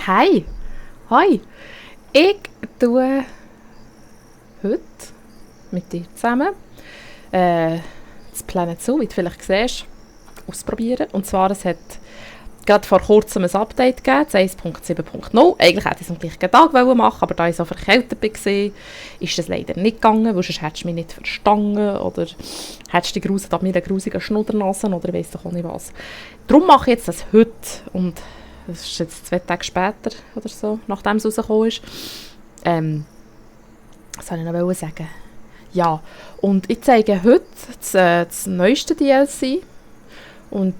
Hi, hoi. Ich tue heute mit dir zusammen das Planet Zoo, wie du vielleicht siehst, ausprobieren. Und zwar, es hat gerade vor kurzem ein Update gegeben, das 1.7.0. Eigentlich hätte ich es am gleichen Tag machen, aber da ich so verkältet war, ist das leider nicht gegangen, weil sonst hättest du mich nicht verstanden oder hättest du dich gruselt ab meiner grusigen Schnuddernase oder weiss doch auch nicht was. Darum mache ich jetzt das heute und das ist jetzt 2 Tage später oder so, nachdem es rausgekommen ist. Was wollte ich noch sagen? Ja, und ich zeige heute das neueste DLC und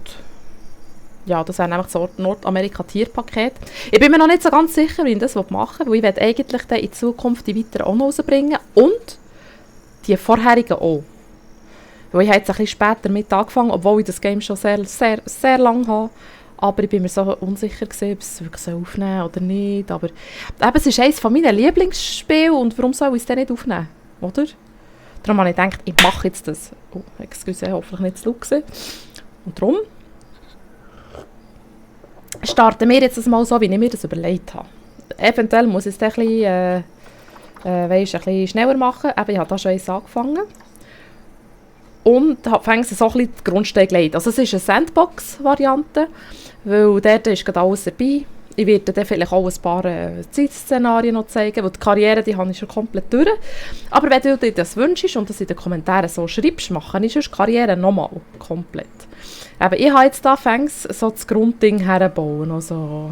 ja, das wäre nämlich das Nordamerika-Tierpaket. Ich bin mir noch nicht so ganz sicher, wie ich das machen will, weil ich werde eigentlich dann in Zukunft die weiteren auch noch rausbringen und die vorherigen auch. Weil ich habe jetzt ein bisschen später mit angefangen, obwohl ich das Game schon sehr, sehr, sehr lange habe. Aber ich bin mir so unsicher gewesen, ob ich es wirklich aufnehmen soll oder nicht. Aber eben, es ist eines meiner Lieblingsspiele und warum soll ich es dann nicht aufnehmen? Oder? Darum habe ich gedacht, ich mache jetzt das. Oh, excuse, hoffentlich nicht zu laut gewesen. Und darum starten wir jetzt das mal so, wie ich mir das überlegt habe. Eventuell muss ich es ein bisschen, ein bisschen schneller machen. Eben, ich habe da schon eins angefangen. Und fange so ein bisschen die Grundsteine gelegt. Also es ist eine Sandbox-Variante, weil dort ist gerade alles dabei. Ich werde dann vielleicht auch ein paar Zeitszenarien noch zeigen, weil die Karriere die habe ich schon komplett durch. Aber wenn du dir das wünschst und das in den Kommentaren so schreibst, mache ich sonst die Karriere nochmal komplett. Aber ich habe jetzt da so das Grundding herbauen. Also,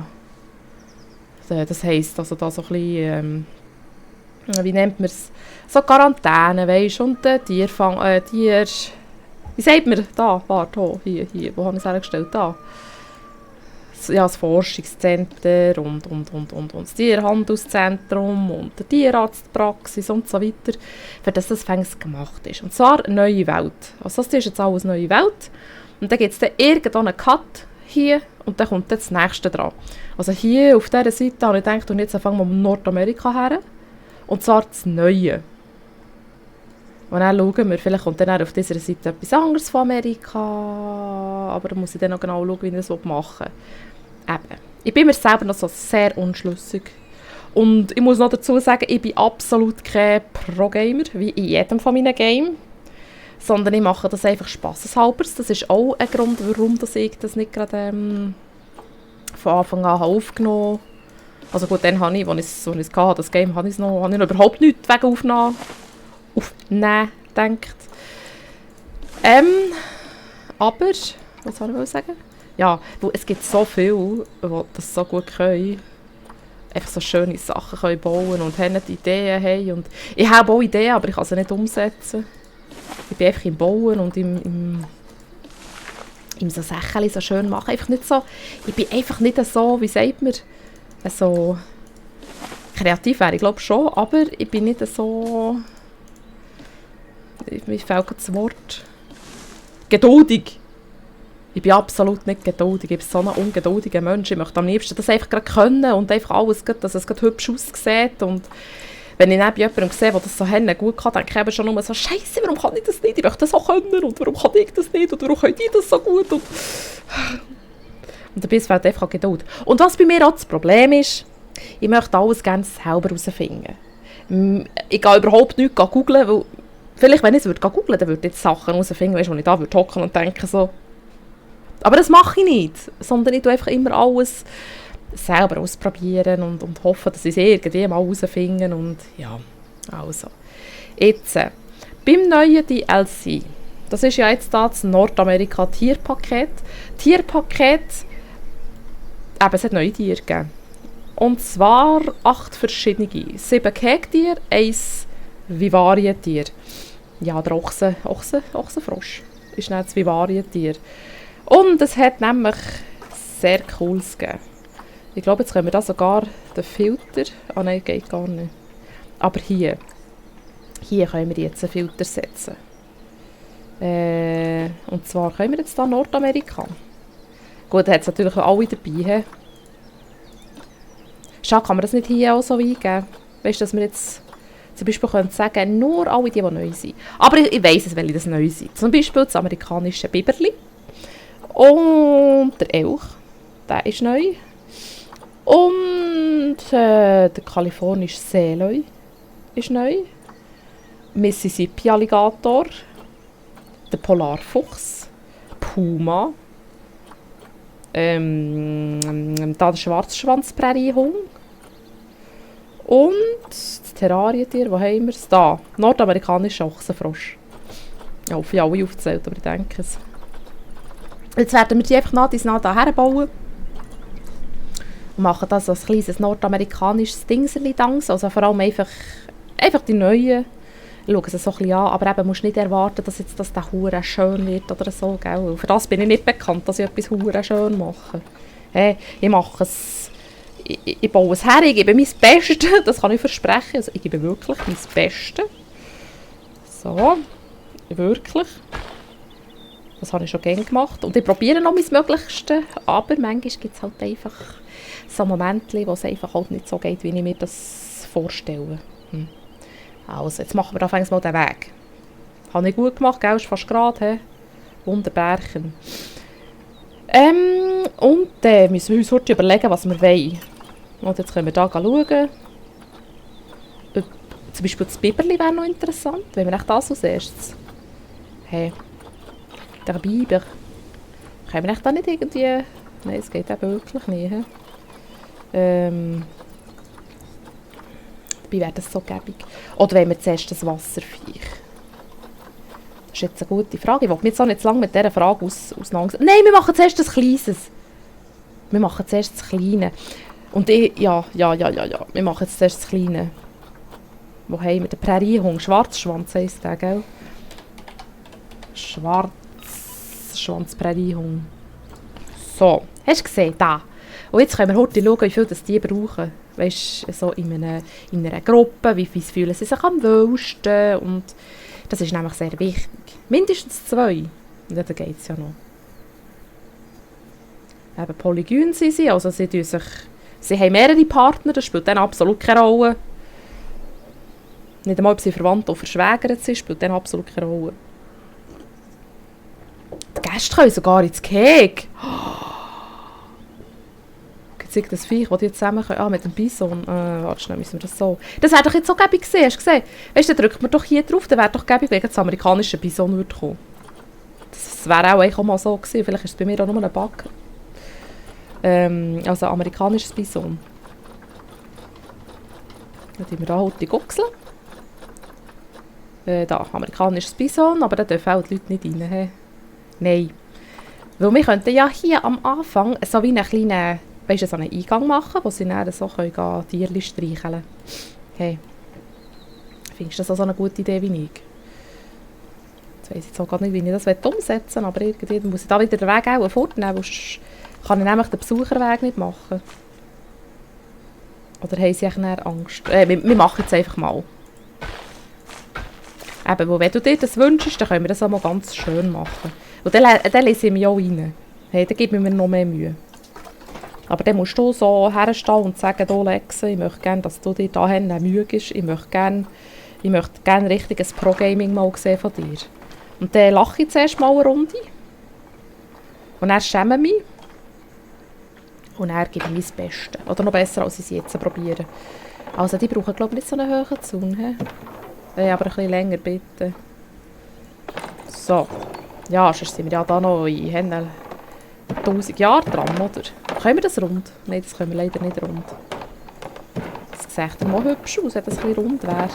das heisst, also da so ein bisschen, wie nennt man es? So Quarantäne, weisst, und Tier, wie sagt man da? Warte, hier, wo habe ich es hergestellt? Da. Ja, das Forschungszentrum und das Tierhandelszentrum und die Tierarztpraxis und so weiter, für das gemacht ist. Und zwar eine neue Welt. Also das ist jetzt alles eine neue Welt. Und dann gibt es dann irgendwo einen Cut hier und dann kommt dann das nächste dran. Also hier auf dieser Seite habe ich gedacht, und jetzt fangen wir mit Nordamerika her. Und zwar das Neue. Und dann schauen wir, vielleicht kommt dann auf dieser Seite etwas anderes von Amerika. Aber da muss ich dann noch genau schauen, wie ich das machen will. Eben. Ich bin mir selber noch so sehr unschlüssig. Und ich muss noch dazu sagen, ich bin absolut kein Pro-Gamer, wie in jedem von meinen Games. Sondern ich mache das einfach spaßeshalber. Das ist auch ein Grund, warum ich das nicht gerade von Anfang an aufgenommen habe. Also gut, dann habe ich, als ich es hatte, das Game, habe ich noch überhaupt nichts wegen Aufnehmen gedacht. Aber, was soll ich sagen? Ja, weil es gibt so viele, die das so gut können. Einfach so schöne Sachen können bauen und haben Ideen haben. Und ich habe auch Ideen, aber ich kann sie nicht umsetzen. Ich bin einfach im Bauen und im so Sachen so schön machen. Einfach nicht so, ich bin einfach nicht so, wie sagt man, so kreativ wäre ich glaube schon, aber ich bin nicht so, mir fehlt das Wort, geduldig. Ich bin absolut nicht geduldig, ich bin so ein ungeduldiger Mensch. Ich möchte am liebsten das einfach gerade können und einfach alles, dass es gerade hübsch aussieht. Und wenn ich neben jemandem sehe, der das so gut kann, denke ich eben schon nur so, Scheiße, warum kann ich das nicht? Ich möchte das auch können und warum kann ich das nicht? Und warum können die das so gut? Und dabei fehlt einfach Geduld. Und was bei mir auch das Problem ist, ich möchte alles gerne selber herausfinden. Ich gehe überhaupt nichts googeln, weil vielleicht, wenn ich es googeln würde, dann würde ich Sachen herausfinden, wo ich da hocken würde und denke so. Aber das mache ich nicht, sondern ich tue einfach immer alles selber ausprobieren und hoffe, dass ich es irgendwie mal herausfinde. Und ja, also. Jetzt, beim neuen DLC, das ist ja jetzt das Nordamerika-Tierpaket. Tierpaket, eben, es hat neue Tiere gegeben. Und zwar 8 verschiedene. 7 Kegtiere, 1 Vivarientier. Ja, der Ochsenfrosch ist nicht das Vivarientier. Und es hat nämlich sehr cooles gegeben. Ich glaube, jetzt können wir da sogar den Filter... Ah nein, geht gar nicht. Aber hier können wir jetzt einen Filter setzen. Und zwar können wir jetzt da Nordamerika. Gut, da hat es natürlich auch alle dabei. Schade, kann man das nicht hier auch so eingeben? Weißt du, dass wir jetzt zum Beispiel können sagen, nur alle die neu sind. Aber ich weiss es, welche das neu sind. Zum Beispiel das amerikanische Biberli. Und der Elch, der ist neu. Und der kalifornische Seelöwe ist neu. Mississippi Alligator. Der Polarfuchs. Puma. Da der Schwarzschwanzpräriehund. Und das Terrarientier, wo haben wir es? Da, nordamerikanischer Ochsenfrosch. Ja, auf alle aufgezählt, aber ich denke es. Jetzt werden wir die einfach nach da herbauen. Und machen das so ein kleines nordamerikanisches Dingserli-Dangs. Also vor allem einfach die neuen. Ich schaue es so ein bisschen an, aber eben musst nicht erwarten, dass jetzt das der Hure schön wird oder so, gell? Und für das bin ich nicht bekannt, dass ich etwas Hure schön mache. Hey, ich mache es, ich baue es her, ich gebe mein Bestes, das kann ich versprechen, also ich gebe wirklich mein Bestes. So, wirklich. Das habe ich schon gerne gemacht und ich probiere noch mein Möglichstes, aber manchmal gibt es halt einfach so Momente, wo es einfach halt nicht so geht, wie ich mir das vorstelle. Also, jetzt machen wir anfangs mal den Weg. Habe ich gut gemacht, gell? Ist fast gerade, he? Wunderbärchen. Und dann müssen wir uns heute überlegen, was wir wollen. Und jetzt können wir hier schauen. Zum Beispiel das Biberli wäre noch interessant. Wenn wir echt das als erstes. Hey, der Biber. Können wir echt da nicht irgendwie... Nein, es geht eben wirklich nicht. Dabei wäre das so gäbig. Oder wenn wir zuerst das Wasserviech? Das ist jetzt eine gute Frage. Ich will mich jetzt auch nicht zu lange mit dieser Frage auseinandersetzen. Nein, wir machen zuerst das Kleines. Wir machen zuerst das Kleine. Und ich... Ja. Wir machen jetzt zuerst das Kleine. Wo haben wir? Der Präriehund. Schwarzschwanz heisst der, gell? Schwarzschwanz-Präriehund. So. Hast du gesehen? Da. Und jetzt können wir heute schauen, wie viel das die brauchen. Weißt du, so in einer Gruppe, wie viel fühlen sie sich am wohlsten. Und das ist nämlich sehr wichtig. Mindestens 2. Und dann geht es ja noch. Eben polygyn sind sie, also sie haben mehrere Partner, das spielt dann absolut keine Rolle. Nicht einmal, ob sie verwandt oder verschwägert sind, spielt dann absolut keine Rolle. Die Gäste können sogar ins Keg. Jetzt das Viech, das die zusammen können. Ah, mit dem Bison. Warte schnell, müssen wir das so... Das wäre doch jetzt so gäbig gewesen, hast du gesehen? Weißt du, dann drückt man doch hier drauf, dann wäre doch gäbig, wenn das amerikanische Bison würde kommen. Das wäre auch eigentlich auch mal so gewesen. Vielleicht ist es bei mir auch nur ein Bug. Also ein amerikanisches Bison. Dann tun wir da halt die Guchsel. Da, amerikanisches Bison, aber da dürfen auch die Leute nicht rein. He? Nein. Weil wir könnten ja hier am Anfang so wie einen kleinen... Weißt du, so einen Eingang machen, wo sie dann so Tierchen streicheln können. Hey. Findest du das auch so eine gute Idee wie ich? Jetzt weiss ich jetzt auch gar nicht, wie ich das umsetzen will, aber irgendwie muss ich da wieder den Weg auch fortnehmen, sonst kann ich nämlich den Besucherweg nicht machen. Oder haben sie eigentlich Angst? Wir machen es einfach mal. Eben, wenn du dir das wünschst, dann können wir das auch mal ganz schön machen. Und dann lese ich mich auch rein. Hey, dann gebe ich mir noch mehr Mühe. Aber dann musst du so herstehen und sagen, «Oh Lex, ich möchte gerne, dass du dir dahin Mühe gibst. Ich möchte gerne richtiges Pro-Gaming mal sehen von dir.» Und dann lache ich zuerst mal eine Runde. Und dann schäme ich mich. Und dann gebe ich mein Bestes. Oder noch besser, als ich es jetzt probiere. Also die brauchen, glaube ich, nicht so einen hohen Zaun. Aber ein bisschen länger, bitte. So. Ja, sonst sind wir ja da noch in 1000 Jahre dran, oder? Können wir das rund? Nein, das können wir leider nicht rund. Das sieht echt mal hübsch aus, wenn das ein bisschen rund wäre.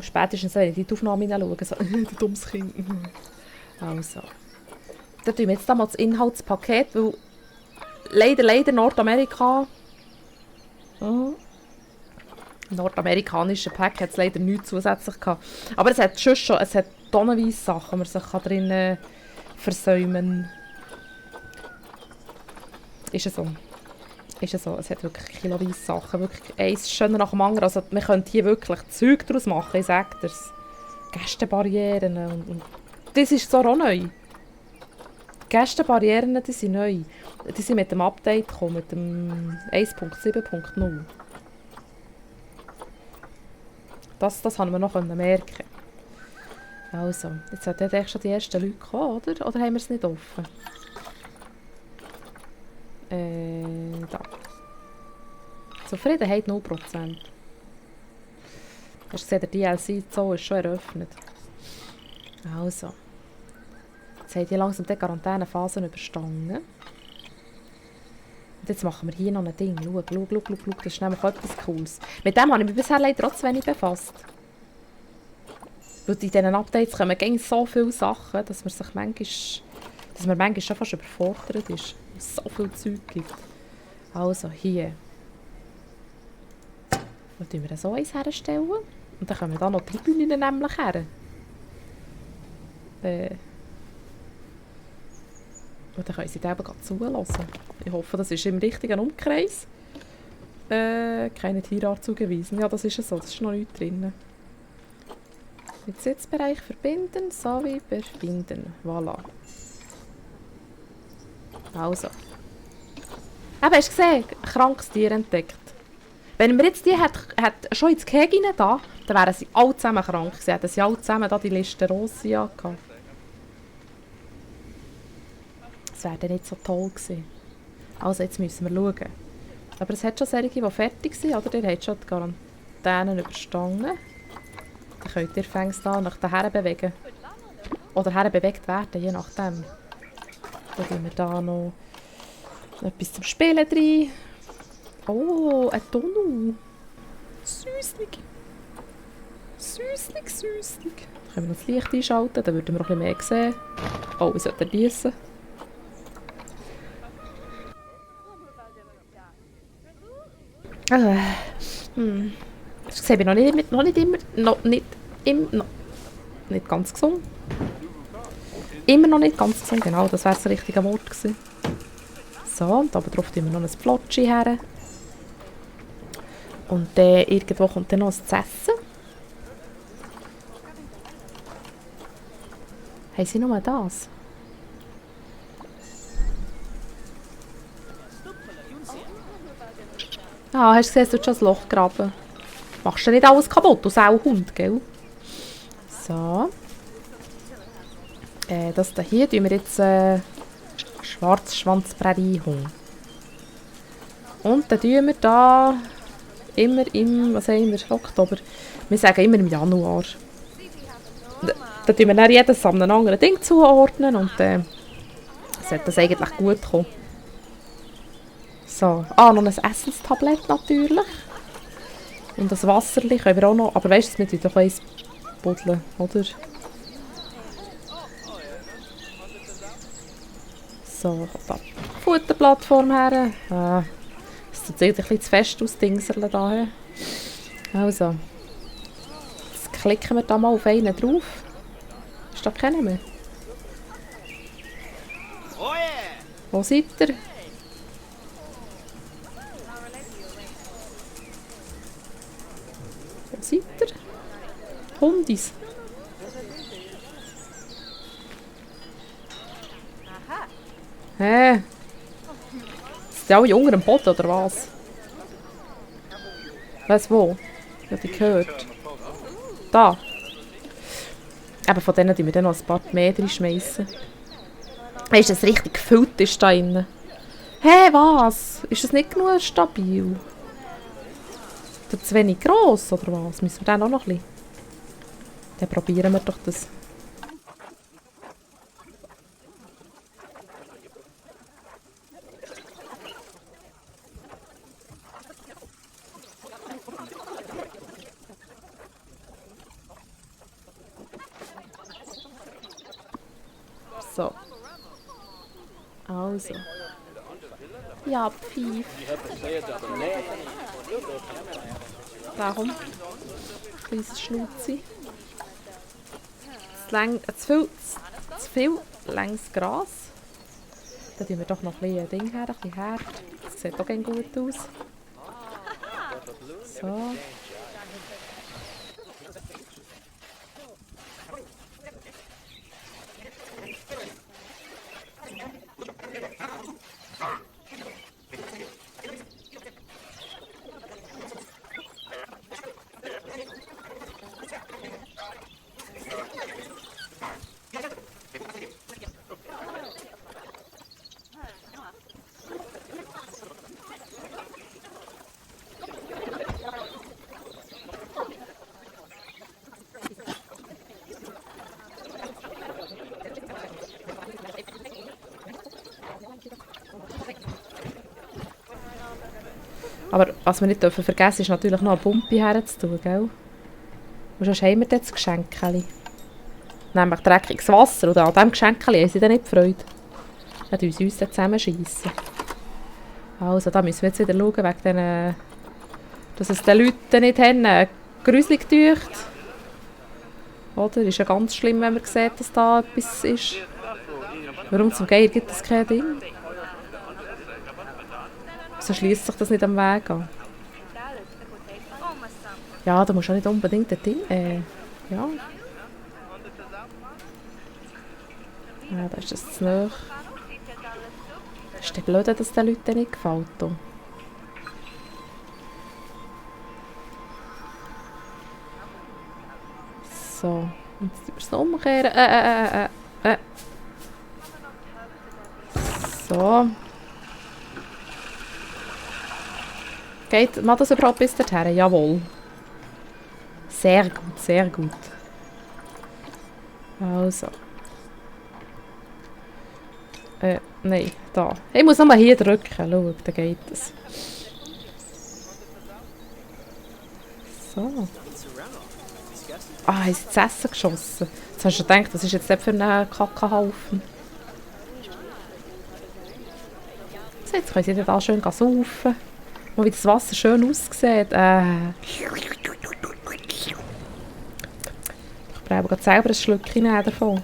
Spätestens, wenn ich in die Aufnahme hineinschaue, so, du dummes Kind. Also. Dann tun wir jetzt mal das Inhaltspaket, weil leider Nordamerika... nordamerikanische Pack hat es leider nichts zusätzlich gehabt. Aber es hat schon, es hat tonnenweise Sachen, die man sich drin versäumen. Ist es so. Ist es so. Es hat wirklich kiloweise Sachen. Wirklich eins schöner nach dem anderen. Also man könnte hier wirklich Zeug daraus machen, ich sage dir's. Gästebarrieren und das ist so auch neu. Gästebarrieren, die sind neu. Die sind mit dem Update gekommen, mit dem 1.7.0. Das haben wir noch merken. Also, jetzt sollten echt schon die ersten Leute kommen, oder? Oder haben wir es nicht offen? Da. Zufriedenheit 0%. Hast du gesehen, der DLC-Zoo ist schon eröffnet. Also. Jetzt haben die langsam die Quarantänephasen überstanden. Und jetzt machen wir hier noch ein Ding. Schau, das ist nämlich etwas Cooles. Mit dem habe ich mich bisher leider auch zu wenig befasst. Weil in diesen Updates kommen gegen so viele Sachen, dass man manchmal schon fast überfordert ist. Weil es so viel Zeug gibt. Also, hier. Dann tun wir so eins herstellen. Und dann kommen da noch die Tribünen nämlich her. Und dann können sie eben gerade zulassen. Ich hoffe, das ist im richtigen Umkreis. Keine Tierart zugewiesen. Ja, das ist so. Das ist noch nicht drin. Mit Sitzbereich verbinden, sowie verbinden. Voilà. Also. Eben, hast du gesehen? Ein krankes Tier entdeckt. Wenn wir jetzt die schon ins Gehege rein da, dann wären sie alle zusammen krank gewesen. Hätten sie alle zusammen da die Listerossia gehabt. Das wäre dann nicht so toll gewesen. Also, jetzt müssen wir schauen. Aber es hat schon solche, die fertig sind, oder? Ihr habt schon die Quarantäne überstanden. Dann könnt ihr fängst da nach daher bewegen. Oder herbewegt werden, je nachdem. Dann tun wir da noch etwas zum Spielen drin. Oh, ein Tunnel. Süßlich. Süßlich. Dann können wir noch das Licht einschalten, dann würden wir noch ein bisschen mehr sehen. Oh, wir sollten büssen. Ich sehe noch nicht ganz gesund. Immer noch nicht ganz gesund, genau, das wäre das richtige Wort gewesen. So, und oben drauf tun wir noch ein Plotschi her. Und irgendwo kommt dann noch ein zu essen. Haben sie nur das? Ah, hast du gesehen, du hast schon ein Loch graben. Machst du nicht alles kaputt, du Sauhund, gell? So. Das hier tun wir jetzt Schwarzschwanzprärie-Huhn. Und dann tun wir da immer im, was haben wir, Oktober. Wir sagen immer im Januar. Dann tun wir dann jedes an einem anderen Ding zuordnen und dann sollte das eigentlich gut kommen. So, noch ein Essenstablett natürlich. Und das Wasserli können wir auch noch, aber weißt du, wir tun doch eins buddeln, oder? So, kommt da die Futterplattform her. Das sieht ein bisschen zu fest aus, Dingserle da. Also, jetzt klicken wir da mal auf einen drauf. Ist da keiner mehr? Wo seid ihr? Wo seid ihr? Hundis. Hä? Sind die alle unter dem Boden, oder was? Weiss wo? Ich habe die gehört. Da. Eben von denen tun wir dann noch ein paar mehr reinschmeissen. Ist das richtig gefüllt ist da drin? Hä, was? Ist das nicht genug stabil? Oder zu wenig gross, oder was? Müssen wir dann auch noch ein bisschen? Dann probieren wir doch das. So. Also. Ja, Pfiff. Darum. Kleines Schnauzi. Zu viel längs Gras. Da tun wir doch noch ein Ding her, ein bisschen Herd. Das sieht auch gut aus. So. Aber was wir nicht vergessen dürfen, ist natürlich noch eine Pumpe herzutun, gell? Und sonst haben wir dann das Geschenkchen. Nämlich dreckiges Wasser. Und an diesem Geschenkchen haben sie dann nicht Freude. Dann müssen wir uns dann zusammenschiessen. Also, da müssen wir jetzt wieder schauen, wegen den, dass es den Leuten nicht haben, gruselig täuscht. Oder? Ist ja ganz schlimm, wenn man sieht, dass da etwas ist. Warum zum Geier gibt es kein Ding? So schließt sich das nicht am Weg an. Ja, da musst du auch nicht unbedingt ein Ding. Ja. Ja, da ist das zu nahe. Das ist blöd, dass es den Leuten nicht gefällt. So, jetzt müssen wir es noch umkehren. So. Geht das überhaupt bis dorthin? Jawohl. Sehr gut, sehr gut. Also. Nein, da. Ich muss nochmal hier drücken. Schau, dann geht es. So. Ah, haben sie das Essen geschossen? Jetzt hast du gedacht, was ist jetzt das für ein Kackenhaufen? So, jetzt können sie da schön saufen. Mal wie das Wasser schön aussieht. Ich brauche gerade selber ein Schlückchen davon.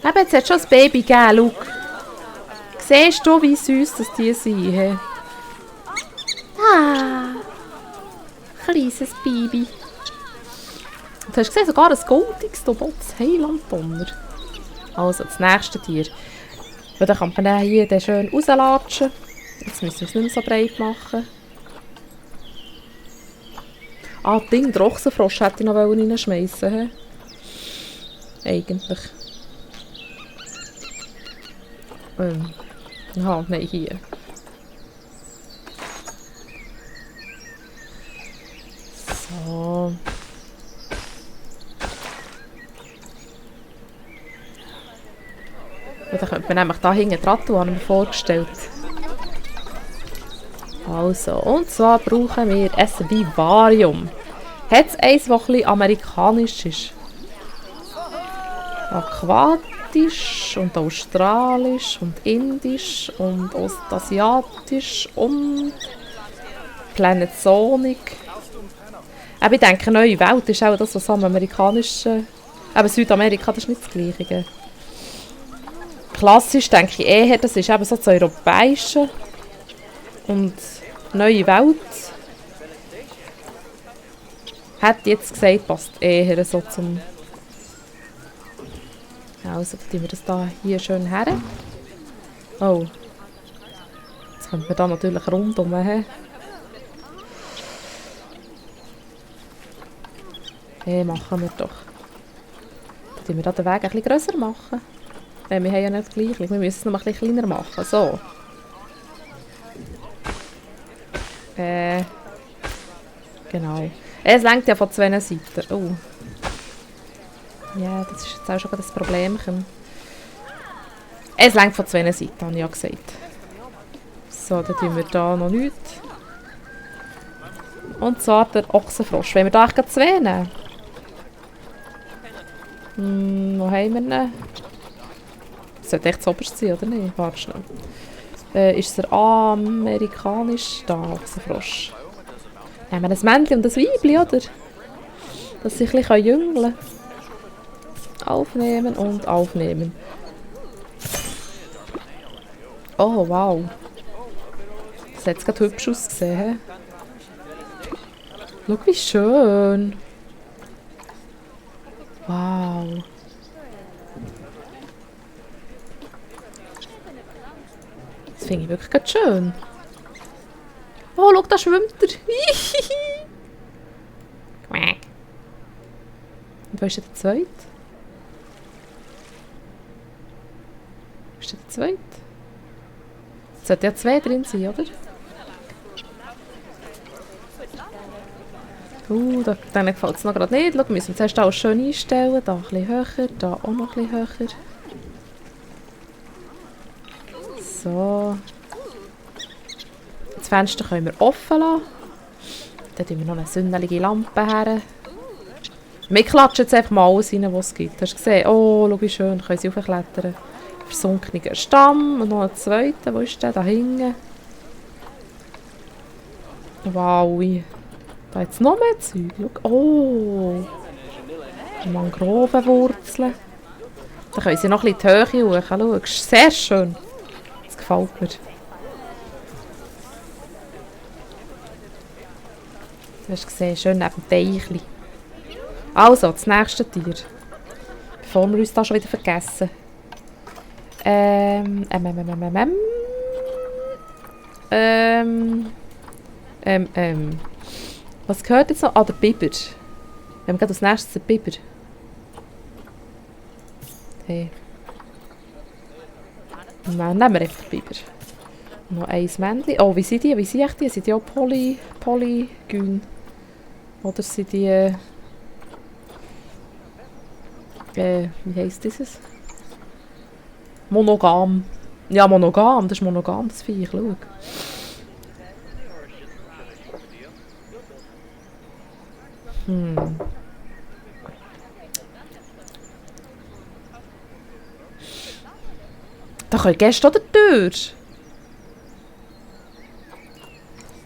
Eben, jetzt hat schon das Baby gegeben, schau. Siehst du, wie süß das die sind? He? Ah, kleines Baby. Du hast gesehen, sogar ein goldiges Heilanddonner. Also, das nächste Tier. Und dann kann man dann hier den schön rauslatschen. Jetzt müssen wir es nicht mehr so breit machen. Ah, das Ding, den Ochsenfrosch hätte ich noch reinschmeissen wollen. Eigentlich. Ja, nein, hier. So. Und dann könnte man nämlich da hinten dran tun, habe ich mir vorgestellt. Also, und zwar brauchen wir ein Vivarium. Hat es eins, das ein bisschen amerikanisch ist? Aquatisch und australisch und indisch und ostasiatisch und Planet Sonic. Aber ich denke, neue Welt ist auch das, was am amerikanischen... Aber Südamerika, das ist nicht das Gleiche. Klassisch denke ich eher, das ist eben so das Europäische. Und neue Welt... Hätte ich jetzt gesagt, passt eher so zum... Also, tun wir das da hier schön her. Oh. Jetzt kommt man da natürlich rundum. Hey, machen wir doch. Dann tun wir da den Weg ein bisschen grösser machen. Wir haben ja nicht gleich. Wir müssen es noch ein bisschen kleiner machen. So. Genau. Es lenkt ja von zwei Seiten. Oh. Ja, das ist jetzt auch schon das Problemchen. Es lenkt von zwei Seiten, habe ich ja gesagt. So, dann tun wir da noch nichts. Und zwar der Ochsenfrosch. Wenn wir da eigentlich zwei nehmen? Wo haben wir ihn? Das sollte echt das oberste sein, oder nicht? Warte schnell. Ist er amerikanisch? Da, Ochsenfrosch. Haben wir ein Männchen und ein Weibchen, oder? Dass sie ein bisschen jüngeln können. Aufnehmen und aufnehmen. Oh, wow. Das hat jetzt gerade hübsch ausgesehen. Schau, wie schön. Wow. Das finde ich wirklich ganz schön. Oh, schau, da schwimmt er. Und wo ist der zweite? Wo ist der zweite? Es sollte ja zwei drin sein, oder? Denen gefällt es noch gerade nicht. Schau, wir müssen zuerst alles schön einstellen. Da ein bisschen höher, da auch noch ein bisschen höher. So. Das Fenster können wir offen lassen. Dann tun wir noch eine sündelige Lampe her. Wir klatschen jetzt einfach mal alles rein, was es gibt. Hast du gesehen? Oh, schau wie schön. Können sie aufklettern. Versunkener Stamm. Und noch einen zweiten. Wo ist der? Da hinten. Wow. Da hat es noch mehr Zeug. Schau. Oh. Mangrovenwurzeln. Da können sie noch ein bisschen die Höhe hoch. Schau. Sehr schön. Das gefällt mir. Du hast gesehen, schön neben dem Teichli. Also, das nächste Tier. Bevor wir uns da schon wieder vergessen. Was gehört jetzt noch? Ah, der Biber. Wir haben gerade als nächstes den Biber. Hey. Nein, nehmen wir einfach den Biber. Noch ein Männchen. Oh, wie sind die? Wie sind die? Sind die auch Polygyn? Oder sind die... wie heisst dieses? Monogam. Ja, monogam. Das ist monogam, das Viech. Schau. Da können Gäste oder durch.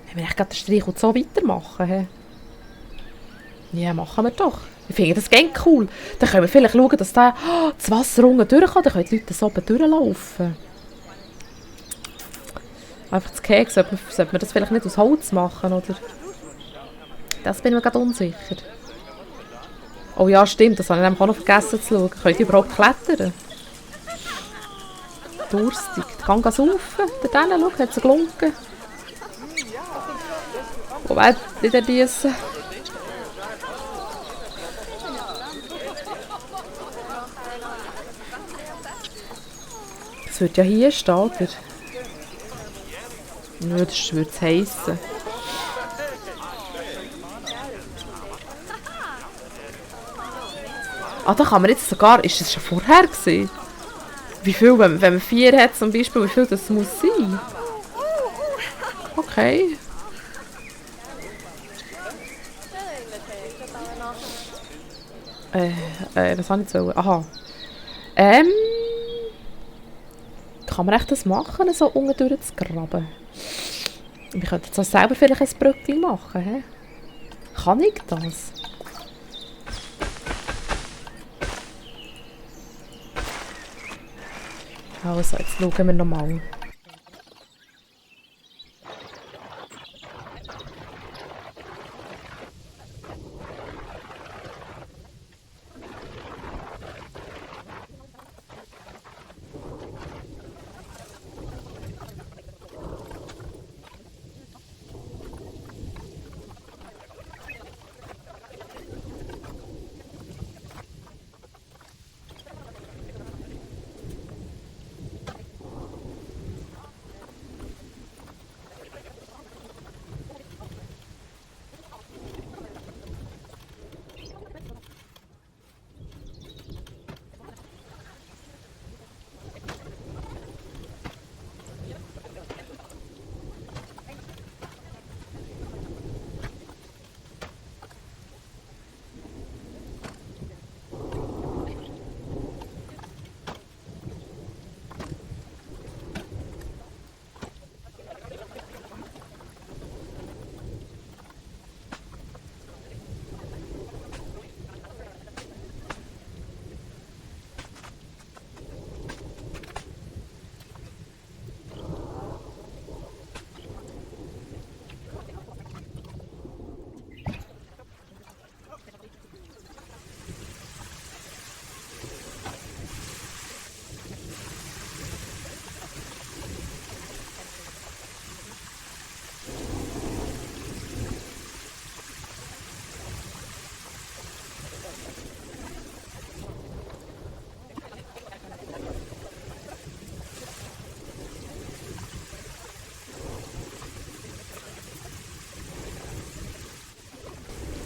Wenn wir echt gerade den Streich und so weitermachen. He? Ja, machen wir doch. Ich finde das ganz cool. Dann können wir vielleicht schauen, dass da das Wasser unten durchkommt. Dann können die Leute so oben durchlaufen. Einfach das Keks, sollte man das vielleicht nicht aus Holz machen, oder? Das bin ich mir gerade unsicher. Oh ja, stimmt, das habe ich nämlich auch noch vergessen zu schauen. Können die überhaupt klettern? Durstig. Die kann saufen. Da hinten, schau, hat sie gelunken. Wo will ich denn schiessen? Das würde ja hier stehen, oder? Nö, das würde es heissen. Ah, da kann man jetzt sogar... Ist das schon vorher gewesen? Wie viel, wenn man 4 hat zum Beispiel, wie viel das muss sein? Okay. Was soll ich jetzt wollen? Aha. Kann man echt das machen, so unten durchzugraben? Wir könnten jetzt auch selber vielleicht ein Brückchen machen, he? Kann ich das? Also, jetzt schauen wir nochmal.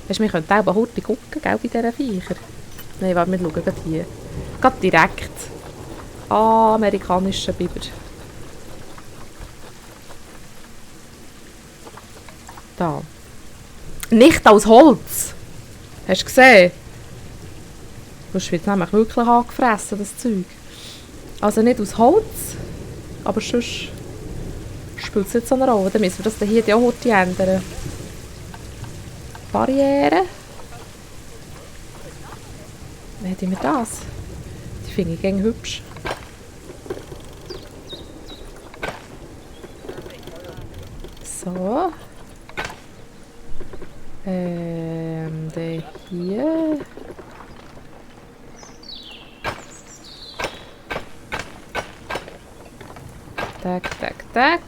Weißt du, wir können auch heute gucken, gell, bei diesen Viechern. Nein, warte, wir schauen gerade hier. Gerade direkt. Ah, amerikanischer Biber. Da. Nicht aus Holz! Hast du gesehen? Du hast jetzt nämlich wirklich angefressen, das Zeug. Also nicht aus Holz, aber sonst spielt es nicht so eine Rolle. Dann müssen wir das hier auch heute ändern. Barriere. Wie hätten wir das? Die finde ich gäng hübsch. So. Der hier. Tak, tak, tak.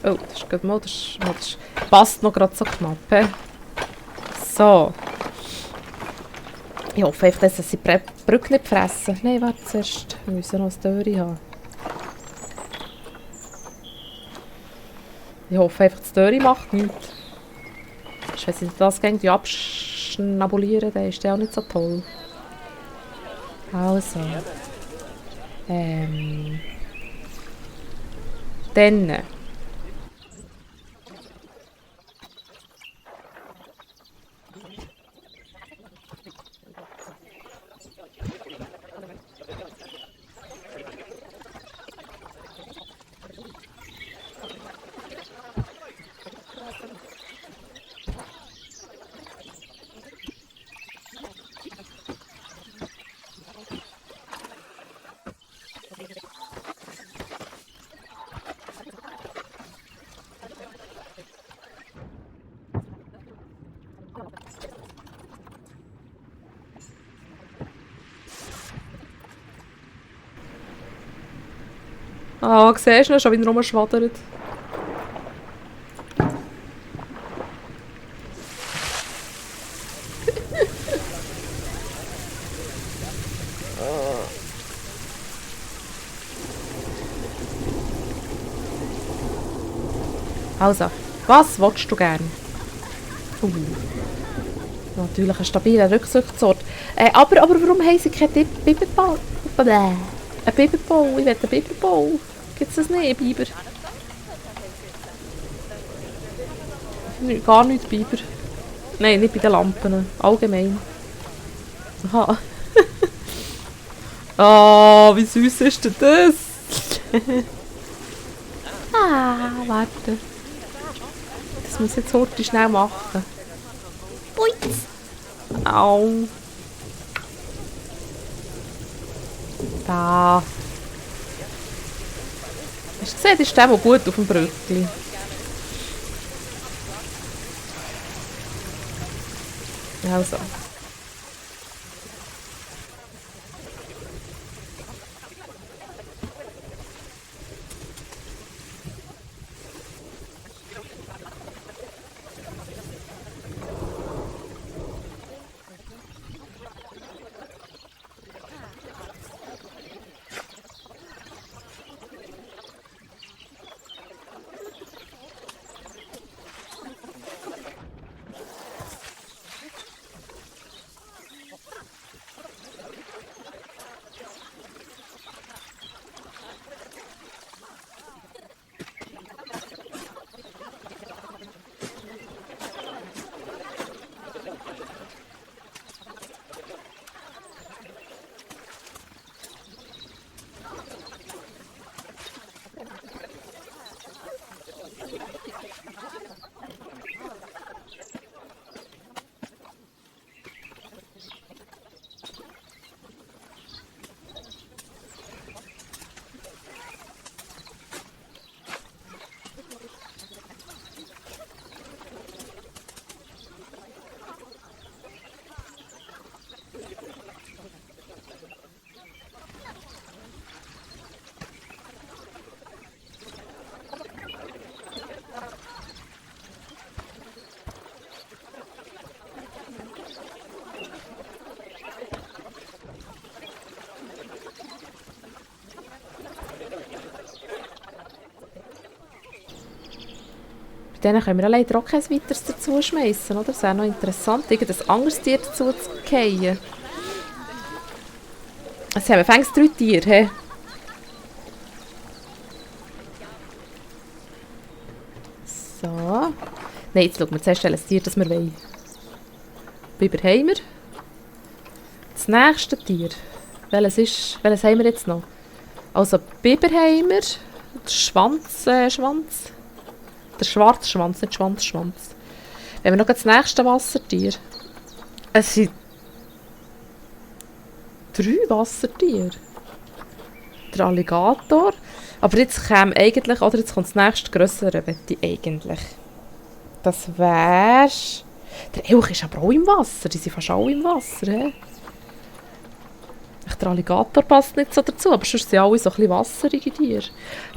Oh, das ist gut. Das passt noch gerade so knapp. He? So. Ich hoffe einfach, dass sie die Brücke nicht fressen. Nein, warte zuerst. Wir müssen noch eine Döre haben. Ich hoffe einfach, die Döre macht nichts. Wenn sie das gegen abschnabulieren, dann ist der auch nicht so toll. Also. Dann. Ah, siehst du schon, wie er rumschwadert? Also, was willst du gern? Natürlich ein stabiler Rücksichtsort. Aber warum haben sie keinen Biberbau? Ein Biberbau, ich will einen Biberbau. Gibt es das nicht, Biber? Gar nicht Biber. Nein, nicht bei den Lampen. Allgemein. Aha. Ah, wie süß ist denn das? Das muss ich jetzt heute schnell machen. Puitz! Au! Da! Hast du gesehen, ist der gut auf dem Brückli. Also. Bei denen können wir leider auch kein weiteres dazu schmeißen, oder? Das wäre noch interessant, irgendein anderes Tier dazu zu fallen. Es haben fängst 3 Tiere, he? So. Nein, jetzt schauen wir zuerst welches Tier, das wir wollen. Biber haben wir. Das nächste Tier. Welches haben wir jetzt noch? Also Biber haben wir. Der Schwanz. Der Schwarzschwanz, nicht Schwanzschwanz. Wenn wir noch das nächste Wassertier. Es sind 3 Wassertiere. Der Alligator. Aber jetzt käme eigentlich, oder jetzt kommt das nächste grössere, wette ich eigentlich. Das wäre... Der Elch ist aber auch im Wasser. Die sind fast alle im Wasser. He? Der Alligator passt nicht so dazu, aber sonst sind alle so ein bisschen wasserige Tiere.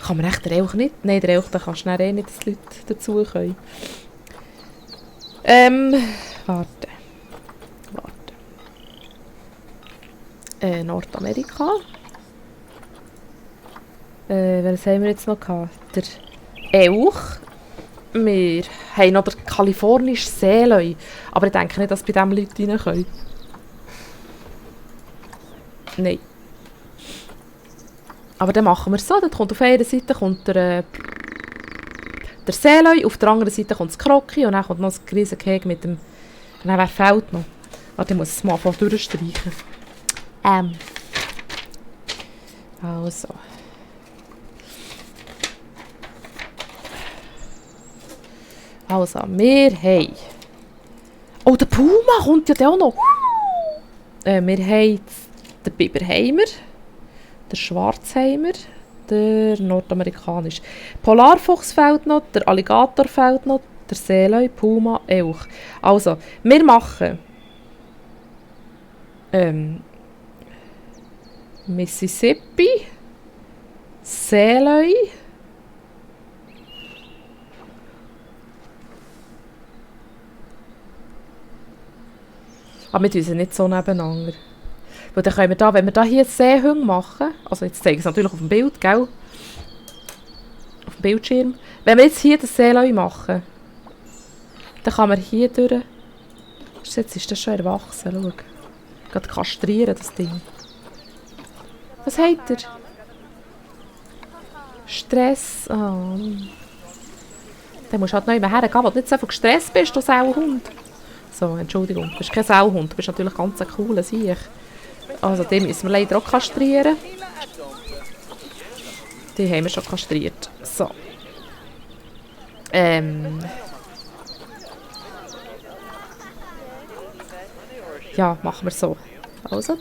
Kann man echt den Elch nicht? Nein, den Elch kannst du eh nicht, dass die Leute dazu können. Warte. Nordamerika. Was haben wir jetzt noch gehabt? Der Elch. Wir haben noch den kalifornischen Seelöwe. Aber ich denke nicht, dass bei diesem Leute rein können. Nein. Aber dann machen wir es so. Dann kommt auf einer Seite kommt der Seelöwe, auf der anderen Seite kommt das Kroki und dann kommt noch das Riesengehege mit dem... Und dann wer fehlt noch? Warte, ich muss es mal durchstreichen. Also. Also, wir haben... Oh, der Puma kommt ja auch noch. Wir haben den Biberheimer, der Schwarzheimer, der nordamerikanische. Polarfuchs fehlt noch, der Alligator fehlt noch, der Seelöwe, Puma, Elch. Also, wir machen Mississippi, Seelöwe, aber wir tun sie nicht so nebeneinander. Weil dann können wir da, wenn wir da hier Seehunde machen, also jetzt zeige ich es natürlich auf dem Bild, gell? Auf dem Bildschirm. Wenn wir jetzt hier das Seelöwe machen, dann kann man hier durch... Jetzt ist das schon erwachsen, schau. Gerade kastrieren, das Ding. Was hat er? Stress. Oh. Dann musst du halt noch immer hergehen, weil du nicht so viel gestresst bist, du Sauhund. So, Entschuldigung, du bist kein Sauhund, du bist natürlich ganz ein cooler Sieg. Also den müssen wir leider auch kastrieren. Die haben wir schon kastriert. So. Ja, machen wir so. Also.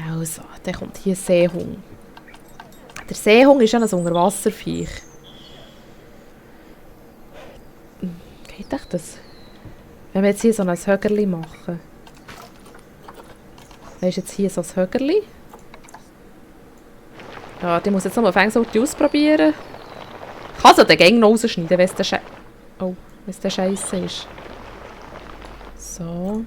Also, dann kommt hier Seehund. Der Seehund ist ja ein Unterwasserviech. Geht echt das? Wenn wir jetzt hier so ein Högerli machen. Weisst jetzt hier so ein Högerli? Ja, die muss jetzt noch mal so ausprobieren. Ich kann sie den Gang noch rausschneiden, wenn es der Scheiße ist. So.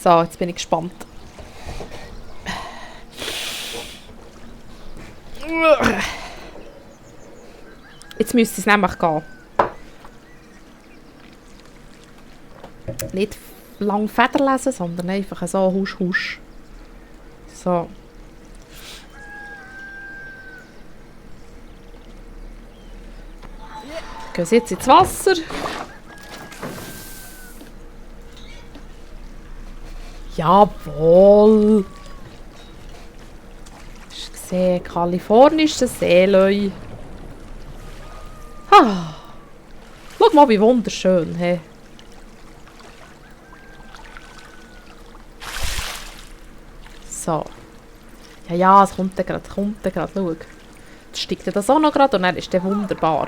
So, jetzt bin ich gespannt. Jetzt müsste es nämlich gehen. Nicht lang Feder lesen, sondern einfach so husch husch. So. Gehen Sie jetzt ins Wasser. Jawohl. Hast du gesehen, kalifornische Seelöi. Ah. Schau mal, wie wunderschön. Hey. So. Ja, ja, es kommt dann gerade, Schau. Jetzt steigt das auch noch gerade und dann ist der wunderbar.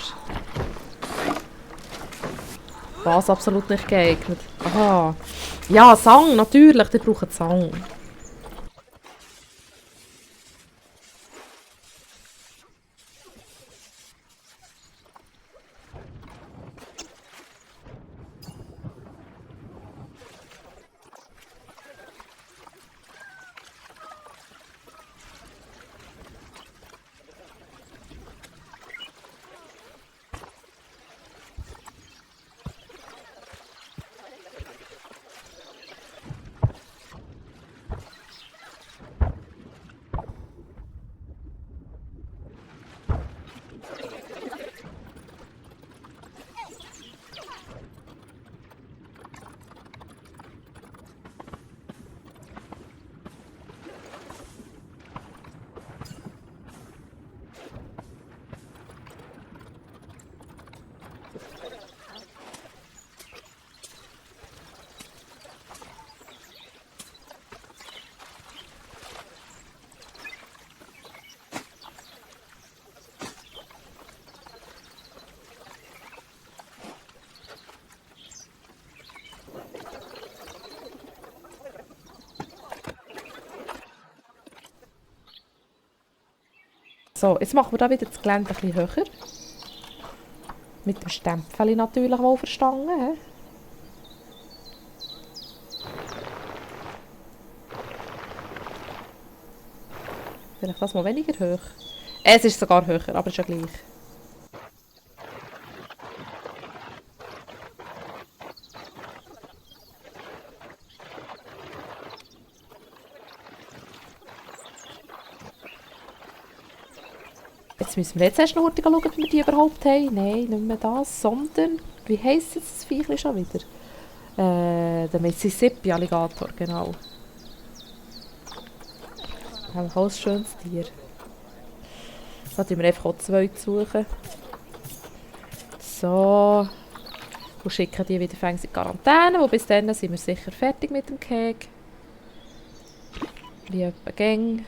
Was absolut nicht geeignet. Aha. Ja, Sang, natürlich, die brauchen Sang. So, jetzt machen wir da wieder das Gelände ein bisschen höher. Mit dem Stempel natürlich wohl verstanden. He? Vielleicht das mal weniger hoch. Es ist sogar höher, aber ist ja gleich. Jetzt müssen wir jetzt erst noch schauen, ob wir die überhaupt haben. Nein, nicht mehr das, sondern... Wie heisst jetzt das Viech schon wieder? Der Mississippi Alligator, genau. Haben wir auch ein schönes Tier. Da tun wir einfach auch 2 suchen. So. Und schicken die wieder in die Quarantäne. Und bis dann sind wir sicher fertig mit dem Keg. Wie etwa Gang.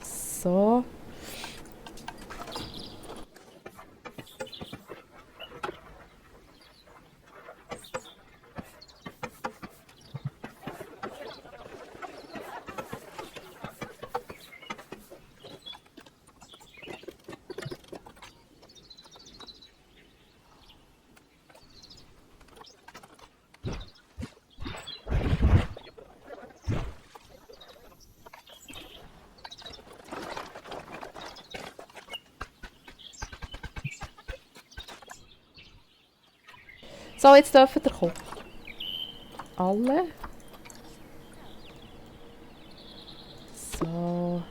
So. So, jetzt dürfen ihr kommen. Alle. So.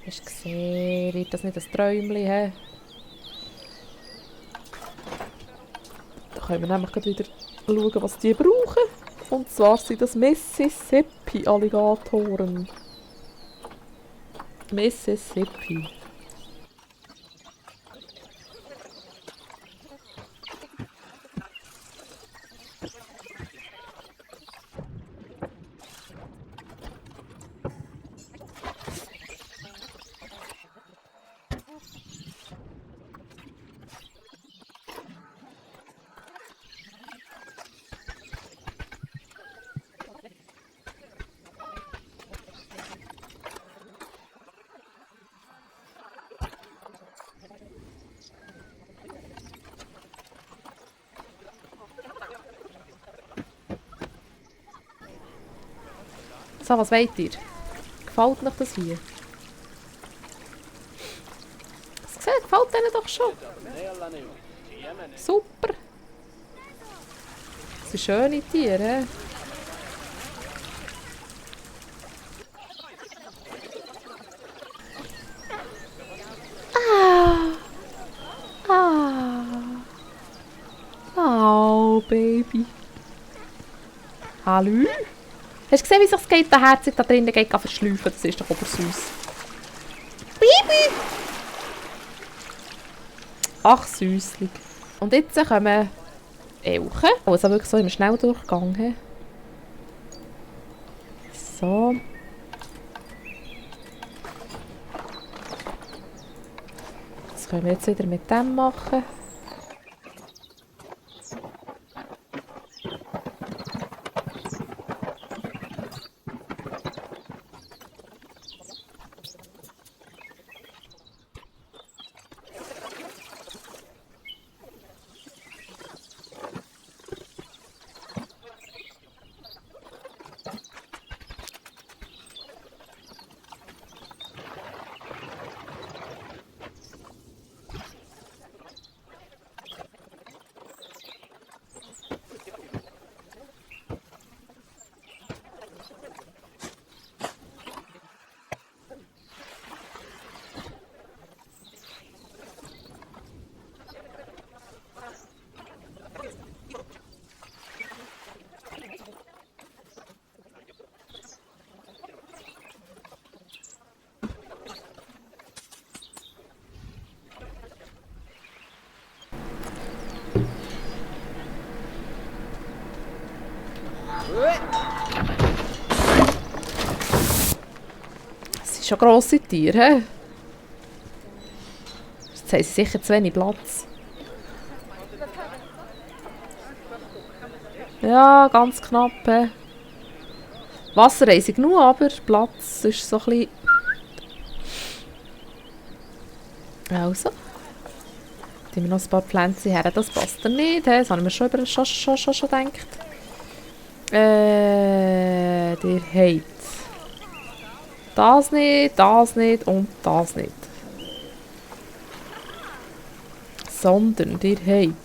Hast du gesehen? Wird das nicht ein Träumchen? He? Da können wir nämlich gleich wieder schauen, was die brauchen. Und zwar sind das Mississippi-Alligatoren. Mississippi. So, was wollt ihr? Gefällt euch das hier? Das gefällt denen doch schon. Super. Das sind schöne Tiere. Oh, Baby. Hallo? Hast du gesehen, wie sich das geht, der Herzig da drinnen geht verschleifen? Das ist doch aber süß. Baby! Ach, süßlich. Und jetzt kommen Elche. Also wirklich so im Schnelldurchgang. So. Das können wir jetzt wieder mit dem machen. Das sind schon grosse Tiere. He? Jetzt haben sie sicher zu wenig Platz. Ja, ganz knapp. He? Wasser haben sie genug, aber Platz ist so ein bisschen... Also. Tun wir noch ein paar Pflänzchen her. Das passt dann nicht. He? Das haben wir schon gedacht. Der hat das nicht und das nicht. Sondern der hat...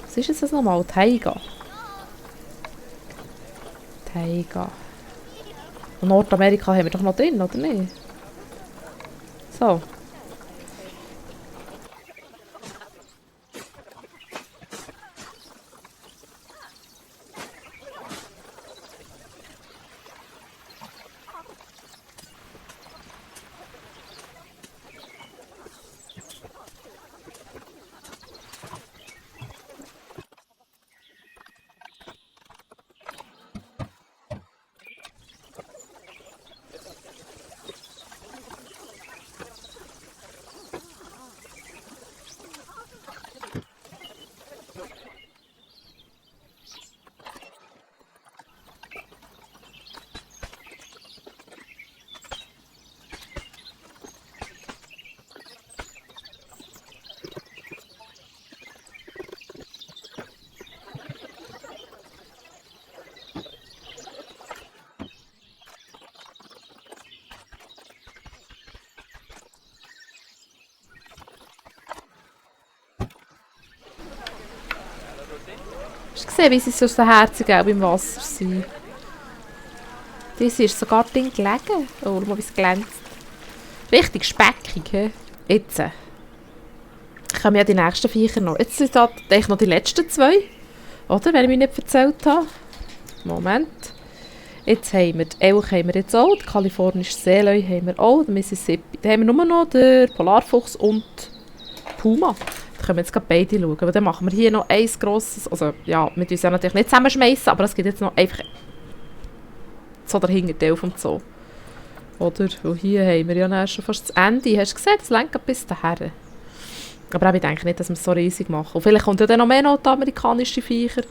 Was ist jetzt das nochmal? Taiga. Taiga. Und Nordamerika haben wir doch noch drin, oder nicht? So. Hast du gesehen, wie sie so herzig im Wasser sind? Das ist sogar drin gelegen. Oh, schau mal, wie es glänzt. Richtig speckig, he? Jetzt kommen ja die nächsten Viecher noch. Jetzt sind da eigentlich noch die letzten zwei. Oder? Wenn ich mich nicht erzählt habe. Moment. Jetzt haben wir die Elche haben wir jetzt auch. Die kalifornische Seelöwe haben wir auch. Den Mississippi. Da haben wir nur noch den Polarfuchs und Puma. Da können wir jetzt gerade beide schauen. Aber dann machen wir hier noch ein grosses... Also ja, wir müssen ja natürlich nicht zusammenschmeißen, aber es gibt jetzt noch einfach... So der Hinterteil vom Zoo. Oder? Weil hier haben wir ja dann schon fast das Ende. Hast du gesehen? Das lenkt bis dahin. Aber ich denke nicht, dass wir es so riesig machen. Und vielleicht kommt ja dann noch mehr nordamerikanische Viecher.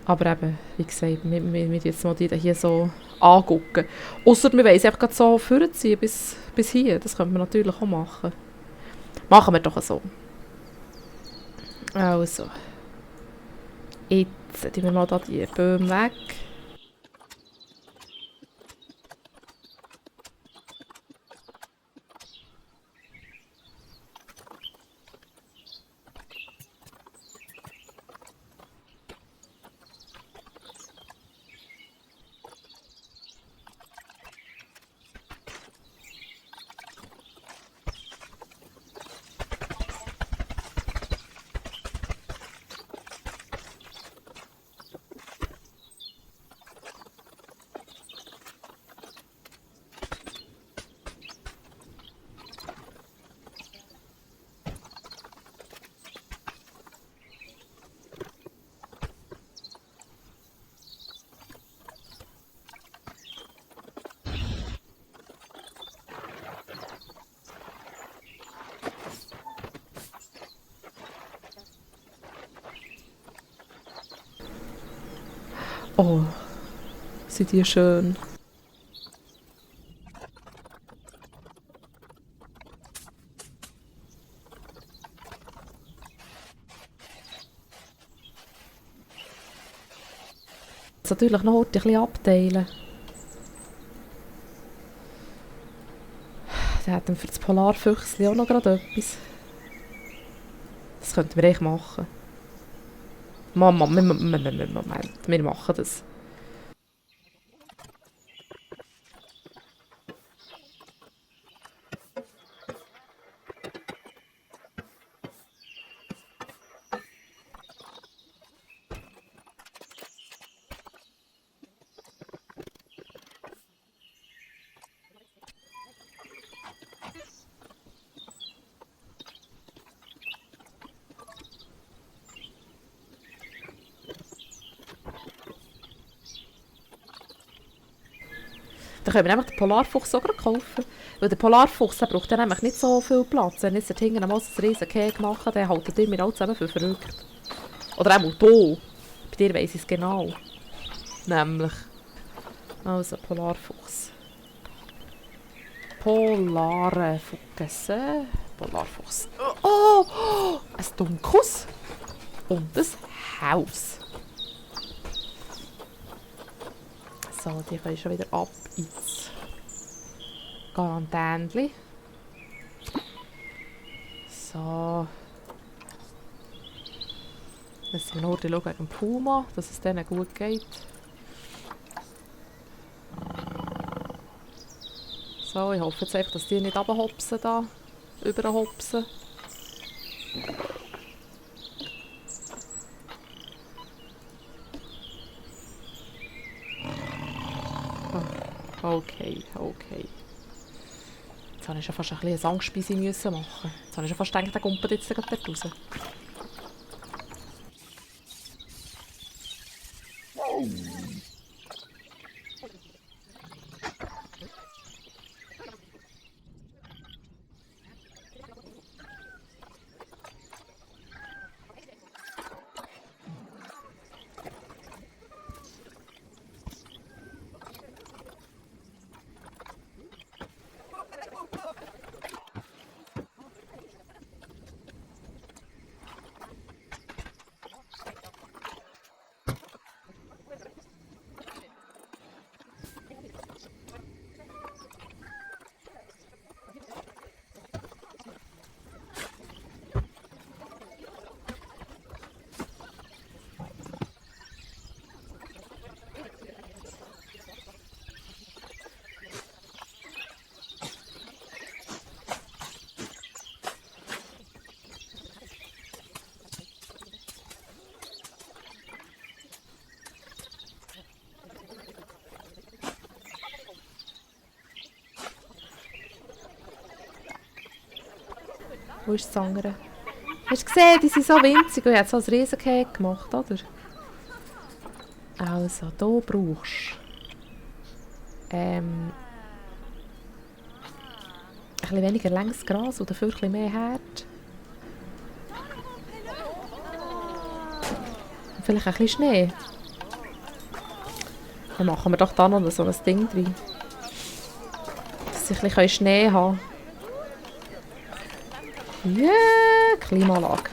Aber eben, wie gesagt, wir jetzt mal die hier so angucken. Ausser wir wollen es einfach so vorziehen bis hier. Das können wir natürlich auch machen. Machen wir doch so. Also. Jetzt tun wir mal da die Bäume weg. Oh, sind die schön. Jetzt natürlich noch heute ein bisschen abteilen. Dann hätten wir für das Polarfüchschen auch noch gerade etwas. Das könnten wir echt machen. Mama, Moment, wir machen das. Dann können wir nämlich den Polarfuchs sogar kaufen. Weil der Polarfuchs der braucht dann nämlich nicht so viel Platz. Wenn jetzt hinten einmal so ein riesen Keg machen, dann halten die mir alle zusammen für verrückt. Oder auch mal hier. Bei dir weiss ich es genau. Nämlich. Also, Polarfuchs. Polarfuchs. Polarfuchs. Oh! Ein Dunkles. Und ein Haus. So, die können schon wieder ab ins Quarantänli. So. Müssen wir noch schauen wegen dem Puma, dass es denen gut geht. So, ich hoffe jetzt einfach, dass die nicht runterhopsen da. Überhopsen. Okay, okay. Jetzt habe ich schon fast ein bisschen Angstspeise müssen machen. Jetzt habe ich schon fast gedacht, der kommt jetzt dort raus. Wo ist das andere? Hast du gesehen, die sind so winzig und ich habe so ein Riesenkeg gemacht, oder? Also, hier brauchst du ein bisschen weniger längs Gras und dafür ein bisschen mehr Herd. Und vielleicht ein bisschen Schnee. Dann machen wir doch da noch so ein Ding drin. Dass sie ein bisschen Schnee haben können. Ja, yeah, Klimaanlage.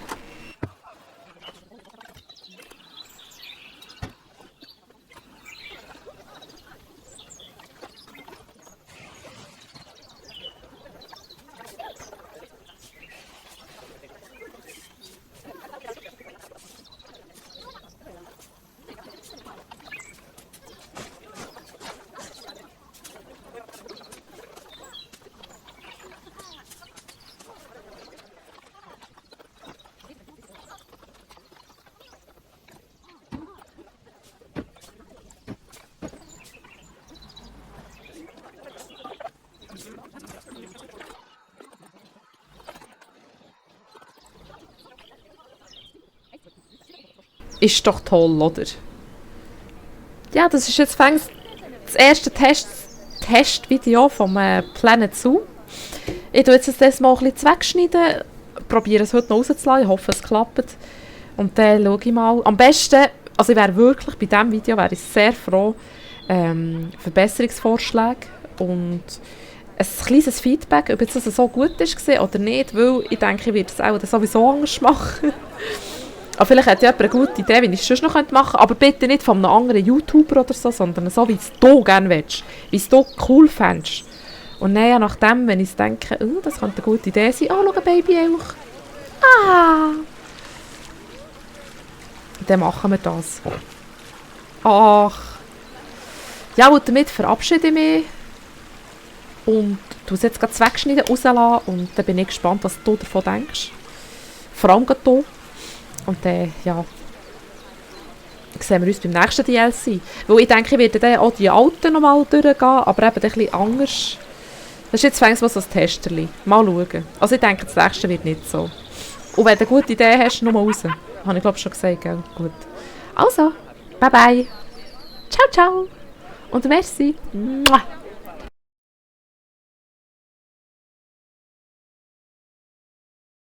Ist doch toll, oder? Ja, das ist jetzt das erste Testvideo vom Planet Zoo. Ich tue jetzt das mal ein bisschen wegschneiden, probiere es heute noch rauszulassen, ich hoffe es klappt. Und dann schaue ich mal. Am besten, Also ich wäre wirklich, bei diesem Video wäre ich sehr froh, Verbesserungsvorschläge und ein kleines Feedback, ob jetzt das so gut war oder nicht, weil ich denke, ich werde es auch sowieso anders machen. Aber vielleicht hat jemand eine gute Idee, wie ich es sonst noch machen könnte, aber bitte nicht von einem anderen YouTuber oder so, sondern so, wie es du gerne willst, wie es du cool fändest. Und dann, ja, nachdem, wenn ich denke, das könnte eine gute Idee sein, schau, Baby-Elch. Dann machen wir das. Ach. Ja, und damit verabschiede ich mich. Und du es jetzt gerade wegschneiden, rauslassen. Und dann bin ich gespannt, was du davon denkst. Vor allem gerade du. Und dann, ja, sehen wir uns beim nächsten DLC. Weil ich denke, ich werde dann auch die alten nochmal durchgehen, aber eben ein bisschen anders. Das ist jetzt fängst mal so ein Testerli. Mal schauen. Also ich denke, das nächste wird nicht so. Und wenn du eine gute Idee hast, nur mal raus. Habe ich glaube schon gesagt, gell? Gut. Also, bye bye. Ciao, ciao. Und merci. Mua.